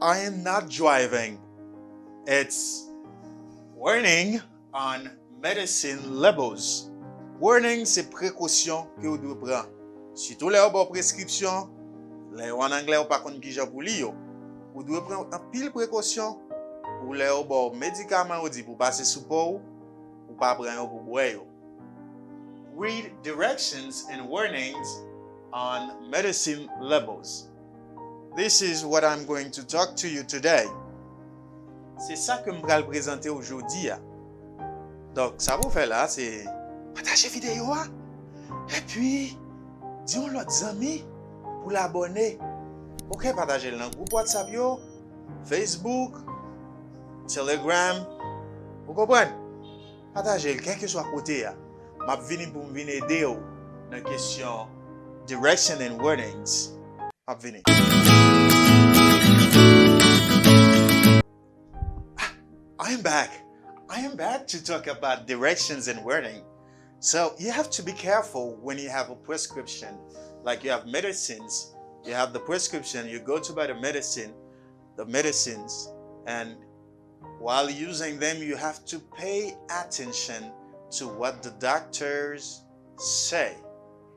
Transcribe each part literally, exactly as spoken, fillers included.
I am not driving. It's warning on medicine labels. Warning se prekosyon ke w dwe pran. Sitou lè yo ba w preskripsyon, lè yo an anglè ou pa konn kijan pou li yo. Ou dwe pran anpil prekosyon pou lè yo ba w medikaman yo di pou pase sou po w, ou pa pran yo pou bwè yo. Read directions and warnings on medicine labels. This is what I'm going to talk to you today. Se sa ke m pral prezante w jodi a. Donk, sa pou w fè la, se pataje videyo a. Epi, di yon lòt zanmi pou l abòne. Oke, pataje l nan gwoup WhatsApp yo, Facebook, Telegram. Ou konprann? Pataje l kèlkeswa kote a. M ap vini pou m vin ede w nan kesyon direction and warnings. M ap vini. Ah, I am back. I am back to talk about directions and warning. So you have to be careful when you have a prescription. Like, you have medicines, you have the prescription, you go to buy the medicine, the medicines, and while using them, you have to pay attention to what the doctors say.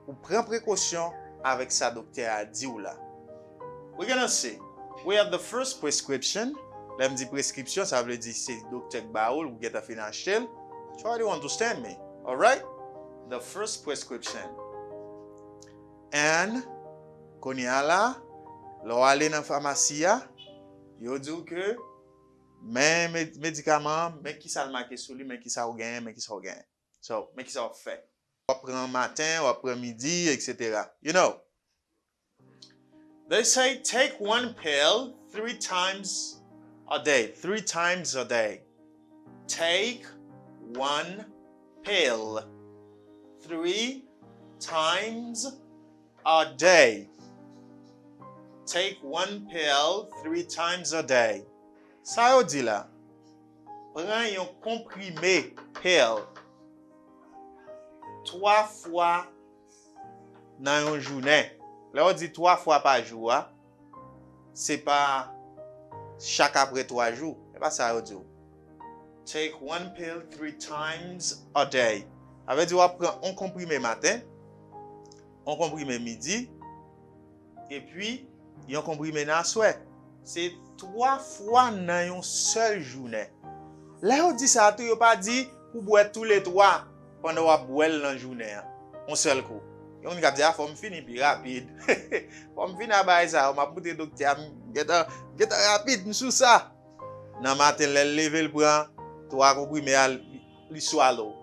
Ou pran prekosyon avèk sa doktè a di w la. We're gonna see. We have the first prescription. Lè m di preskripsyon, sa vle di se doktè k ba ou l, ou gentan fin achte l. Try to understand me, alright? The first prescription. And, kounye a la, lè w ale nan famasi a, yo di w ke men med-, medikaman an, men kisa l make sou li, men kisa w genyen, men kisa w genyen. So, men kisa w ap fè. W ap pran maten, w ap pran midi, et cetera. You know, they say take one pill three times a day. Three times a day. Take one pill three times a day. Take one pill three times a day. Sa yo di la? Pran yon konprime, pill, twa fwa nan yon jounen. Lè yo di twa fwa pa jou a, se pa chak apre twa jou. Se pa sa yo di w. Take one pill three times a day. Sa vle di w ap pran yon konprime maten, yon konprime midi, epi yon konprime nan aswè. Se twa fwa nan yon sèl jounen. Lè yo di sa tou, yo pa di pou bwè toulètwa pandan w ap bwè l nan jounen an, yon sèl kou. Gen moun k ap di, "A, fò m fini pi rapid. Fò m fini a bagay sa yo, m ap montre doktè a, m gentan, gentan rapid, m sou sa." Nan maten, lè l leve, l pran twa konprime a, li swallow.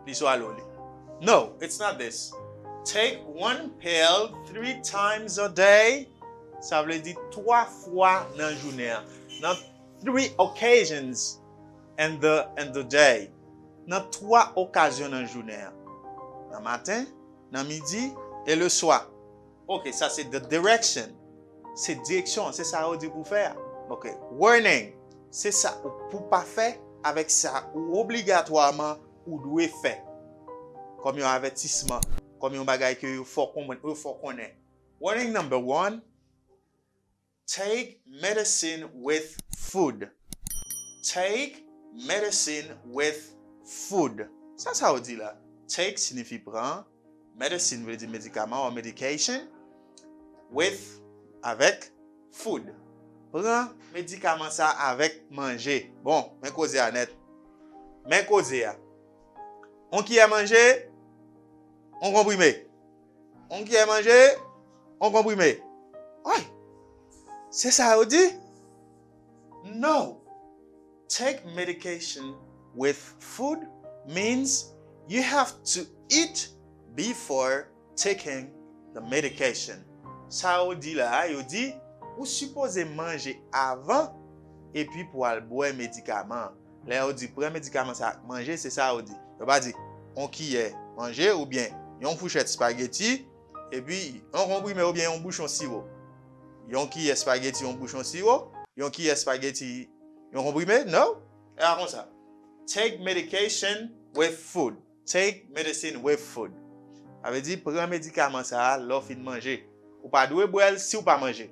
Li swallow li. No, it's not this. Take one pill three times a day. Sa vle di twa fwa nan jounen an. Nan three occasions in the, in the day. Nan twa okazyon nan jounen an. Nan maten, nan midi, e le swa. Ok, sa se the direction. Se direksyon an, se sa yo di pou fè a. Ok, warning, se sa ou pou pa fè avèk sa ou obligatwaman ou dwe fè. Kòm yon avètisman, kòm yon bagay ke yo fè w konprann, yo fè w konnen. Warning number one, take medicine with food. Take medicine with food. Sa sa yo di la? Take siyifi pran, medicine vle di medikaman or medication, with, avèk, food. Pran medikaman sa avèk manje. Bon, men koze a nèt. Men koze a. Yon kiyè manje, yon konprime. Yon kiyè manje, yon konprime. Oy! Se sa yo di? No. Take medication with food means you have to eat before taking the medication. Sa yo di la a, yo di ou sipoze manje avan epi pou al bwè medikaman an. Lè yo di pran medikaman sa ak manje, se sa yo di. Yo pa di yon kiyè manje oubyen yon fouchèt espageti epi yon konprime oubyen yon bouchon siwo. Yon kiyè espageti, yon bouchon siwo, yon kiyè espageti, yon konprime, no? E pa konsa. Take medication with food. Take medicine with food. Sa vle di pran medikaman sa a lè w fin manje. Ou pa dwe bwè l si w pa manje.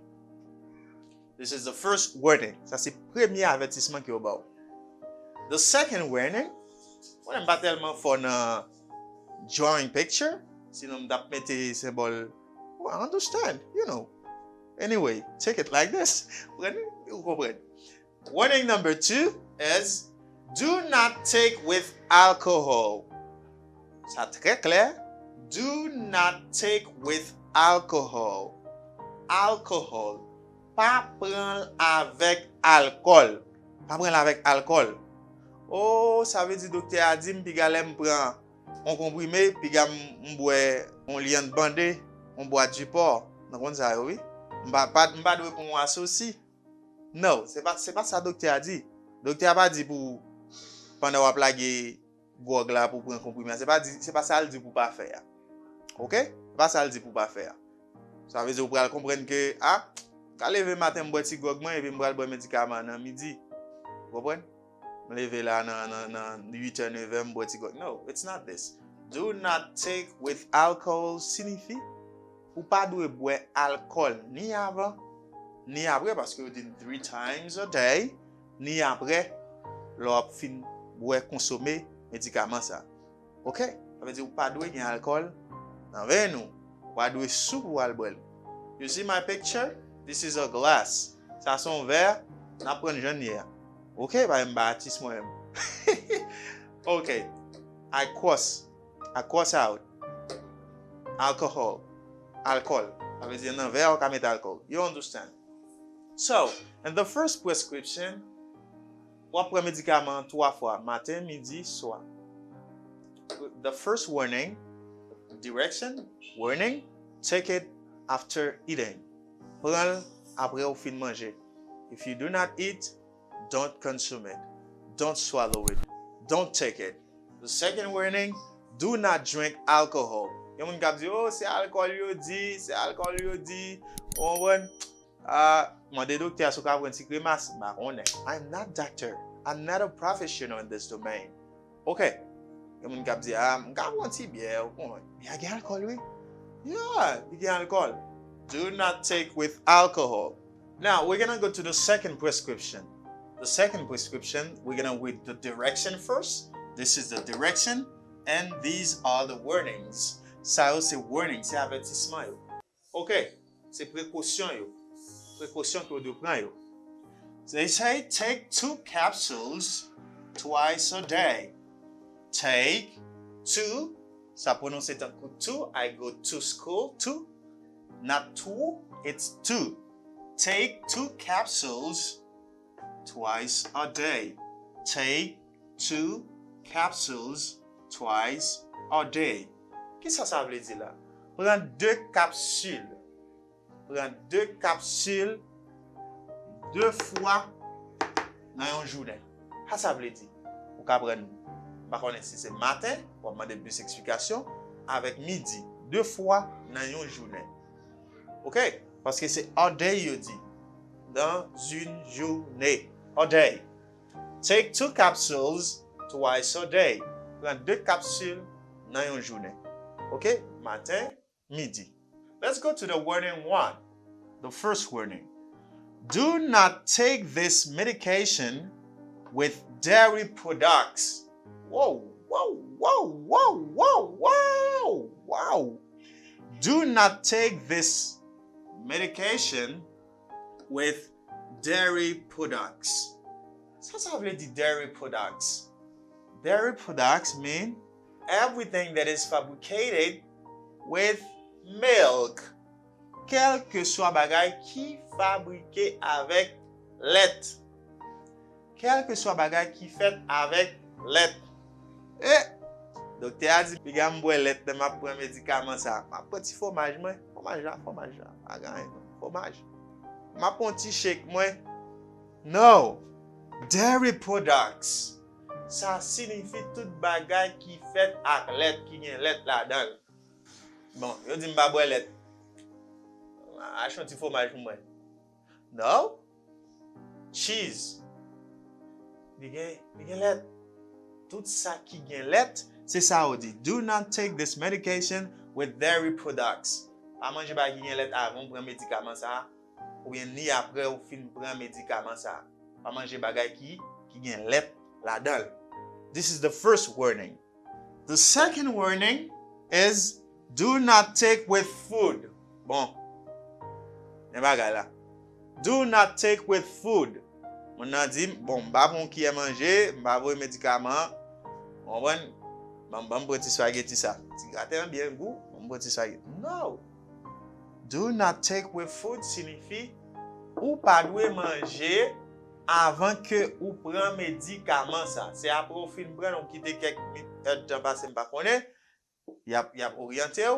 This is the first warning. Sa se premye avètisman ke yo ba w. The second warning, mwen menm m pa tèlman fò nan drawing picture, sinon m t ap mete senbòl, well, I understand, you know. Anyway, take it like this. Ou konprann? Ou konprann? Warning number two is do not take with alcohol. Sa trè klè. Do not take with alcohol. Alcohol. Pa pran l avèk alkòl. Pa pran l avèk alkòl. Oh, sa vle di doktè a di m piga lè m pran yon konprime, piga m, m bwè yon lyann bande, yon bwa dipò. Nou konn sa yo, wi. M pa, pa, m pa dwe pran yon asosi. No, se pa, se pa sa doktè a di. Doktè a pa di pou pandan w ap lage gwòg la pou pran konprime a. Se pa di, se pa sa l di pou pa fè a. Oke? Se pa sa l di pou pa fè a. Sa vle di ou pral konprann ke, a, m ka leve maten m bwè ti gwòg mwen epi m pral bwè medikaman nan midi. Ou konprann? M leve la nan, nan, nan uit è, nèf è, m bwè ti gwòg. No, it's not this. Do not take with alcohol siyifi ou pa dwe bwè alkòl ni avan, ni apre, paske yo di n three times a day, ni apre, lè w ap fin bwè, konsome medikaman sa. Oke? Sa vle di ou pa dwe gen alkòl nan venn ou. Ou pa dwe sou pou w al bwè l. You see my picture? This is a glass. Sa se yon vè, n ap pran jan n ye a. Oke? Paske m pa atis mwen menm. Oke. I cross. I cross out. Alcohol. Alkòl. Sa vle di nan vè a ou ka met alkòl. You understand? So, in the first prescription, w ap pran medikaman an twa fwa, maten, midi, swa. The first warning, direction, warning, take it after eating. Pran l apre ou fin manje. If you do not eat, don't consume it. Don't swallow it. Don't take it. The second warning, do not drink alcohol. Gen moun k ap di, oh, se alkòl yo di, se alkòl yo di. Ou konprann? Ah, mande doktè a si w ka pran ti kremas. M pa konnen. I'm not doctor. I'm not a professional in this domain. Ok. Gen moun k ap di, ah, m ka pran ti byè, ou konprann. Byè gen alkòl, wi. Yeah, li gen alkòl. Do not take with alcohol. Now, we're gonna go to the second prescription. The second prescription, we're gonna read the direction first. This is the direction, and these are the warnings. Sa yo se warning, se avètisman yo. Ok, se prekosyon yo. Prekosyon ke w dwe pran yo. They say take two capsules twice a day. Take two, sa pwononse tankou two, I go to school, two. Not two, it's two. Take two capsules twice a day. Take two capsules twice a day. Kisa sa vle di la? Pran de kapsil. Pran de kapsil de fwa nan yon jounen. Sa sa vle di? Ou ka pran, m pa konnen si se maten, w ap mande m plis eksplikasyon, avèk midi, de fwa nan yon jounen. Ok? Paske se a day yo di. Dans une journée. A day. Take two capsules twice a day. Pran de kapsil nan yon jounen. Ok? Maten, midi. Let's go to the warning one. The first warning. Do not take this medication with dairy products. Whoa, whoa, whoa, whoa, whoa, whoa, whoa. Do not take this medication with dairy products. Sa sa vle di dairy products? Dairy products mean everything that is fabricated with milk. Kèlkeswa bagay ki fabrike avèk lèt. Kèlkeswa bagay ki fèt avèk lèt. E, doktè a di, piga m bwè lèt lè m ap pran medikaman sa. M ap pran ti fwomaj mwen. Fwomaj la, fwomaj la. Pa gen anyen non. Fwomaj. M ap pran ti shake mwen. No. Dairy products. Sa siyifi tout bagay ki fèt ak lèt, ki gen lèt ladan l. Bon, yo di m pa bwè lèt. Achte yon ti fwomaj pou mwen. No. Cheese. Li gen, li gen lèt. Tout sa ki gen lèt, se sa yo di. Do not take this medication with dairy products. Pa manje bagay ki gen lèt avan w pran medikaman sa a. oubyen ni apre ou fin pran medikaman sa a. Pa manje bagay ki, ki gen lèt ladan l. This is the first warning. The second warning is do not take with food. Bon, men bagay la. Do not take with food. Moun nan di, bon, m pa pran yon kiyè manje, m pa voye medikaman. Ou konprann? Ban m, ban m pran ti spaghetti sa. Ti graten an byen gou, ban m pran ti spaghetti. No. Do not take with food siyifi ou pa dwe manje avan ke ou pran medikaman sa. Se apre ou fin pran l, ou kite kèk mi-, èdtan pase, m pa konnen. Y ap, y ap oryante w,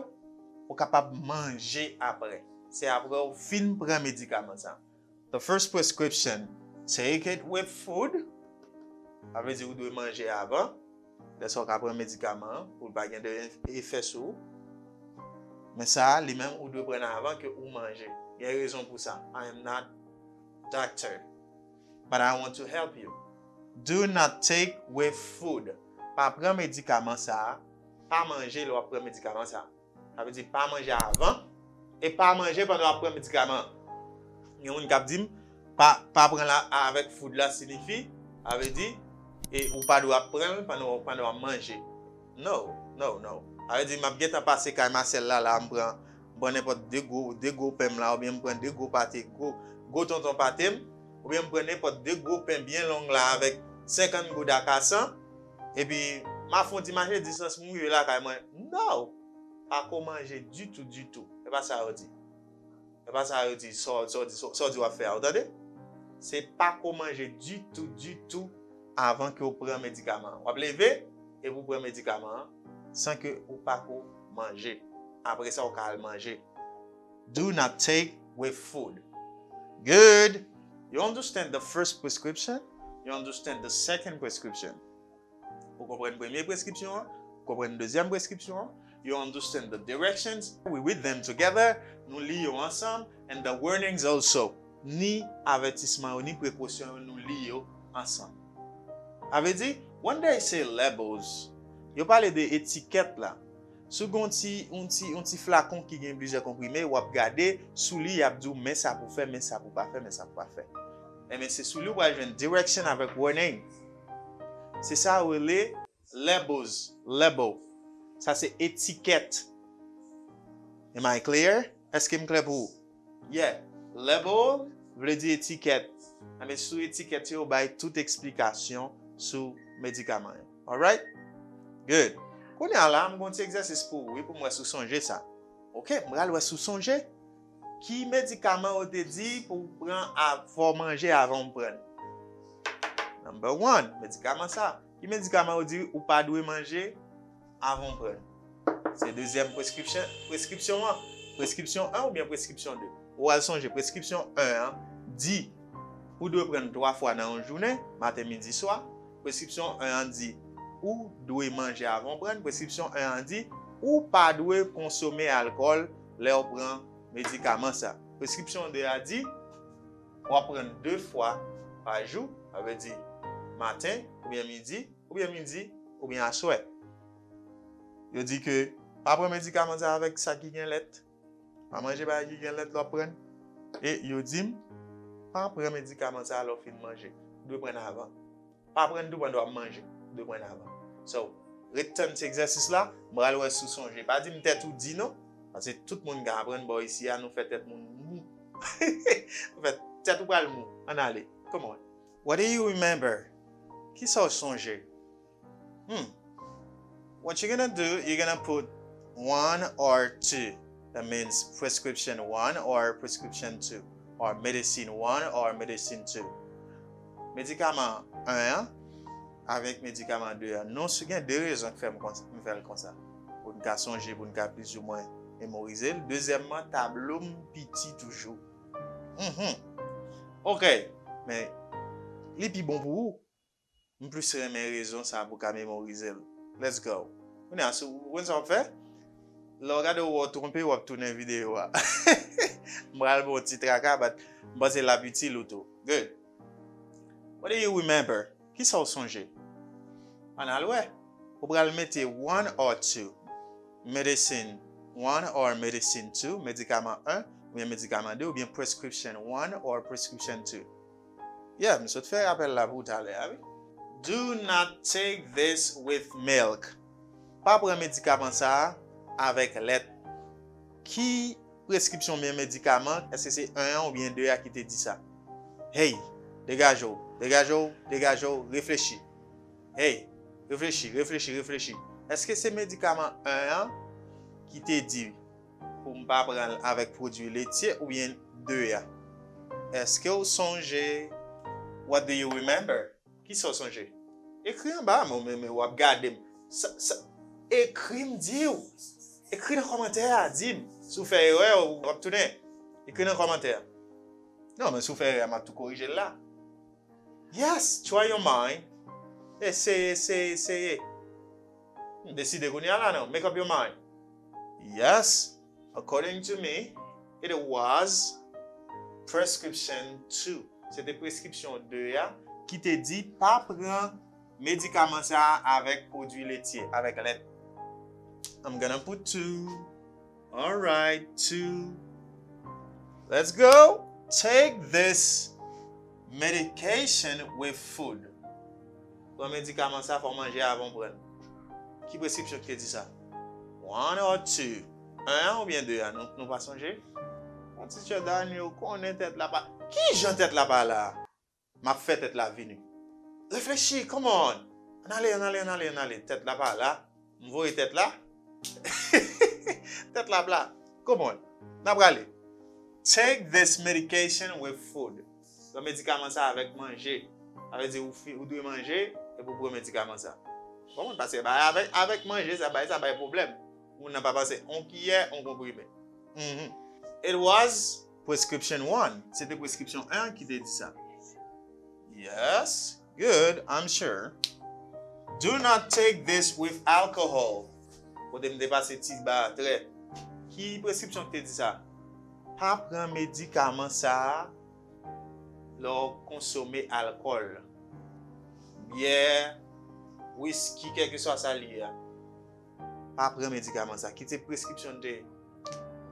ou kapab manje apre. Se apre ou fin pran medikaman sa. The first prescription, take it with food. Sa vle di ou dwe manje avan. Lè sa w ka pran medikaman an, pou l pa gen de efè sou ou. Men sa a, li menm, ou dwe pran l avan ke ou manje. Gen rezon pou sa. I am not doctor, but I want to help you. Do not take with food. Pa pran medikaman sa a. Pa manje lè w ap pran medikaman sa a. Sa vle di pa manje avan e pa manje pandan w ap pran medikaman an. Gen moun k ap di m, pa, pa pran l avèk food la siyifi, sa vle di, e ou pa dwe ap pran l pandan, pandan w ap manje. No, no, no. Sa vle di, m ap gentan pase kay Masèl la, la, m pran, m pran nenpòt de gwo, de gwo pen m la, oubyen m pran de gwo pate, gwo, gwo tonton pate m, oubyen m pran nenpòt de gwo pen byen long la avèk senkant goud akasan, epi m ap fè yon ti mache, dis ans m rive lakay mwen. No! Pa ko manje ditou, ditou. E pa sa yo di. E pa sa yo di, sa, sa, sa, sa w di w ap fè a, ou tande? Se pa ko manje ditou, ditou avan ke w pran medikaman an. W ap leve epi w pran medikaman an san ke ou pa ko manje. Apre sa, ou ka al manje. Do not take with food. Good. You understand the first prescription? You understand the second prescription? Ou konprann premye preskripsyon an, ou konprann dezyèm preskripsyon an. You understand the directions. We read them together. Nou li yo ansanm. And the warnings also. Ni avètisman yo, ni prekosyon yo, nou li yo ansanm. Sa vle di, when they say labels, yo pale de etikèt la. Si w gen yon ti, yon ti, yon ti flakon ki gen plizyè konprime, w ap gade sou li, y ap di w men sa pou fè, men sa pou pa fè, men sa pou pa fè. Ebyen, se sou li w pral jwenn direction avèk warning. Se sa yo rele labels, label. Sa se etikèt. Am I clear? Èske m klè pou ou? Yeah. Label vle di etikèt. Ebyen, sou etikèt yo, yo bay tout eksplikasyon sou medikaman yo. Alright? Good. Kounye a la, m gon ti egzèsis pou ou, wi, pou m wè si w sonje sa. Ok, m pral wè si w sonje. Ki medikaman yo te di pou w pran, fò w manje avan w pran l? Number one, medikaman sa. Ki medikaman yo di ou pa dwe manje avan w pran l? Se dezyèm preskripsyon, preskripsyon an. Preskripsyon en oubyen preskripsyon de? Ou al sonje, preskripsyon en an di ou dwe pran l twa fwa nan yon jounen, maten, midi, swa. Preskripsyon en an di ou dwe manje avan w pran l. Preskripsyon en an di ou pa dwe konsome alkòl lè w pran medikaman sa. Preskripsyon de a di w ap pran l de fwa pa jou, sa vle di maten oubyen midi, oubyen midi, oubyen aswè. Yo di ke pa pran medikaman sa avèk sa ki gen lèt. Pa manje bagay ki gen lèt lè w ap pran l. E yo di m, pa pran medikaman sa lè w fin manje. Ou dwe pran l avan. Pa pran l tou pandan w ap manje. Ou dwe pran l avan. So, ret tann ti egzèsis la, m pral wè si w sonje. Pa di m tèt ou di non, paske tout moun ka aprann bò isi a, nou fè tèt moun mou. Nou fè tèt ou pral mou. Ann ale. Come on. What do you remember? Kisa w sonje? Hmm. What you're gonna do, you're gonna put one or two. That means prescription one or prescription two, or medicine one or medicine two. Medikaman en an avèk medikaman de an. Non, si gen de rezon ki fè m konsa, m fè l konsa. Pou n ka sonje, pou n ka plizoumwen memorize l. Dezyèmman, tablo m piti toujou. Mhm. Ok. Men, li pi bon pou ou. M plis renmen rezon sa pou ka memorize l. Let's go. Kounye a, si w konn sa w ap fè, lè w gade w wè w twonpe, w ap tounen videyo a. M pral ba w ti traka, but m panse l ap itil ou tou. Good. What do you remember? Kisa w sonje? Ann al wè. Ou pral mete one or two. Medicine one or medicine two, medikaman en, oubyen medikaman de, oubyen prescription one or prescription two. Yeah, m sot fè rapèl la pou ou talè a, wi. Do not take this with milk. Pa pran medikaman sa a avèk lèt. Ki preskripsyon oubyen medikaman, èske se en an oubyen de a ki te di sa? Hey, degaje w, degaje w, degaje w, reflechi. Hey, reflechi, reflechi, reflechi. Èske se medikaman en an ki te di pou m pa pran l avèk pwodui letye oubyen de a? Èske w sonje? What do you remember? Kisa w sonje? Ekri anba a, men, men, men w ap gade m. Sa, sa, ekri m di w. Ekri nan kòmantè a, di m. Si w fè erè, w ap tounen. Ekri nan kòmantè a. Non, men si w fè erè, m ap tou korije l la. Yes, try your mind. Eseye, eseye, eseye. Deside kounye a la, non. Make up your mind. Yes, according to me, it was prescription two. Se te preskripsyon de a ki te di pa pran medikaman sa a avèk pwodui letye, avèk lèt. I'm gonna put two. All right, two. Let's go. Take this medication with food. Pran medikaman sa, fò w manje avan w pran l. Ki preskripsyon ki te di sa? One or two? En an oubyen de a? Nou, nou pa sonje? Bon, Teacher Daniel, ou konnen tèt la pa. Ki jan tèt la pa la? M ap fè tèt la vini. Reflechi, come on. Ann ale, ann ale, ann ale, ann ale. Tèt la pa la. M voye tèt la. Tèt la ap la. Come on. N ap prale. Take this medication with food. Pran medikaman sa avèk manje. Sa vle di ou fi, ou dwe manje epi ou pran medikaman sa. Konprann? Paske bay avèk, avèk manje sa, bay sa bay pwoblèm. Moun nan pa pase on kiyè, on konprime. Mhm. It was prescription one. Se te preskripsyon en ki te di sa. Yes. Good, I'm sure. Do not take this with alcohol. Kote m te pase ti ba trè. Ki preskripsyon ki te di sa? Pa pran medikaman sa a lè w konsome alkòl. Byè, wiski, kèlkeswa sa l ye a. Pa pran medikaman sa. Ki te preskripsyon te?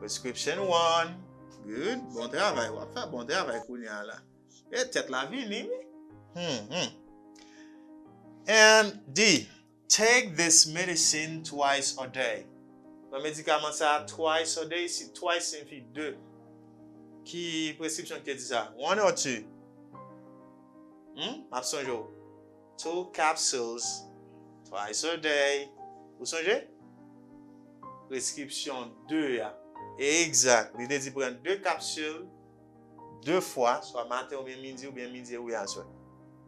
Prescription one. Good. Bon travay. W ap fè bon travay kounye a la. E tèt la vini, wi. Hmm, hmm. And D, take this medicine twice a day. Pran medikaman sa twice a day, si twice siyifi de. Ki preskripsyon ki te di sa? One or two? Hmm? M ap sonje w. Two capsules twice a day. Ou sonje? Preskripsyon de a. Egzak. Li te di pran de kapsil de fwa, swa maten oubyen midi, oubyen midi e wi aswè.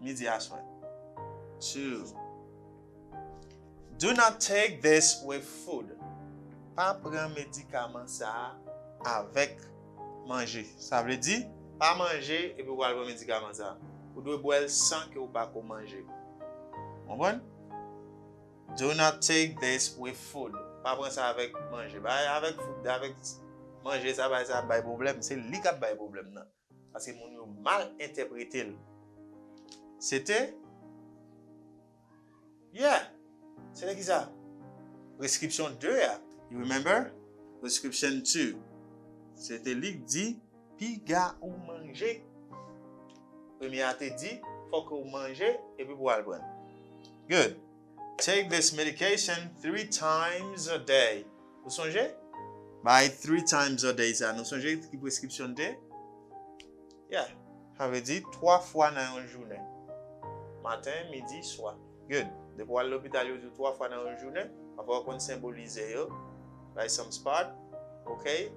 Midi aswè. Two. Do not take this with food. Pa pran medikaman sa a avèk manje. Sa vle di, pa manje epi w al pran medikaman sa a. Ou dwe bwè l san ke w pa ko manje. Konprann? Do not take this with food. Pa pran sa avèk manje. Bay avèk food, avèk manje, sa bay, sa bay pwoblèm. Se li k ap bay pwoblèm nan. Paske moun yo mal entèprete l. Se te? Yeah. Se te kisa? Preskripsyon de a. You remember? Prescription two. Se te li k di, piga ou manje. Premye a te di, fòk ou manje, epi pou al pran. Good. Take this medication three times a day. Ou sonje? Bay three times a day sa. Nou sonje ki preskripsyon te? Yeah. Sa vle di twa fwa nan yon jounen. Maten, midi, swa. Good. Depi w al lopital, yo di w twa fwa nan yon jounen. Pafwa, w konn senbolize yo. Like some spot. Ok?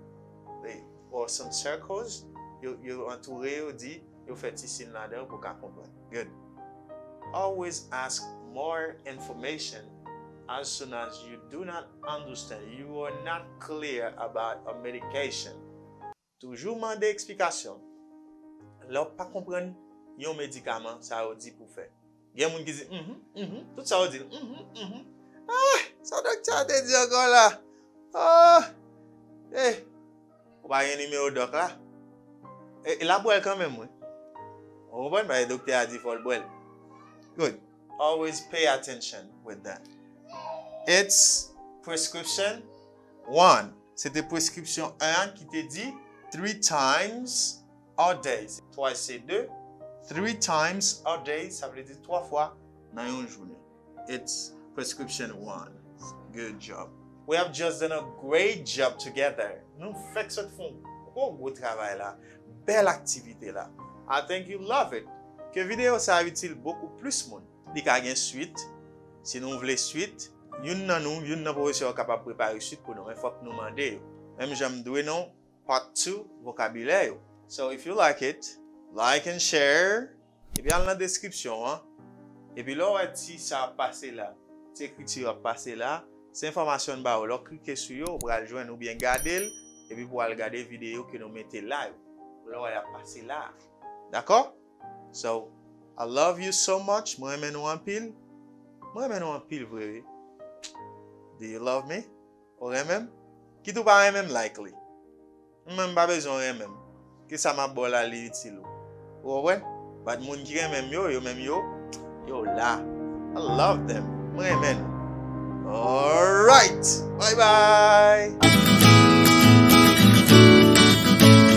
They, or some circles. Yo, yo antoure, yo di, yo fè ti siy ladan pou w ka konprann. Good. Always ask more information as soon as you do not understand, you are not clear about a medication. Toujou mande eksplikasyon lè w pa konprann yon medikaman sa yo di pou fè. Gen moun ki di, mhm, mhm, tout sa yo di, mhm, mhm. Ah, sa doktè a te di ankò la? Ah, eh, ou pa gen nimewo dòk la? E, e l ap bwè l kanmenm, wi. Ou konprann? Paske doktè a di fò l bwè l. Good. Always pay attention with that. It's prescription one. Se te preskripsyon en an ki te di Three times a day. Twice se de. Three times a day, sa vle di twa fwa nan yon jounen. It's prescription one. Good job. We have just done a great job together. Nou fèk sot fè yon gwo gwo travay la. Bèl aktivite la. I think you love it. Ke videyo sa a itil bokou plis moun. Li ka gen swit. Si nou vle swit, youn nan nou, youn nan pwofesè yo kapab prepare swit pou nou. Men fòk nou mande yo. Menm jan m dwe nou, part two, vokabilè yo. So if you like it, like and share. Epi al nan deskripsyon an. Epi lè w wè ti sa ap pase la, ti ekriti yo ap pase la, se enfòmasyon n ba ou. Lè w klike sou yo, ou pral jwenn oubyen gade l, epi pou w al gade videyo ke nou mete la yo. Lè w wè y ap pase la. Dakò? So, I love you so much. Mwen renmen nou anpil. Mwen renmen nou anpil vre wi. Do you love me? Ou renmen m? Kit ou pa renmen m, like li. Mwen m pa bezwen w renmen m. Ke sa m ap ba w la li itil ou. Ou konprann? But moun ki renmen m yo, yo menm yo, yo la. I love them. Mwen renmen nou. Alright. Bye bye.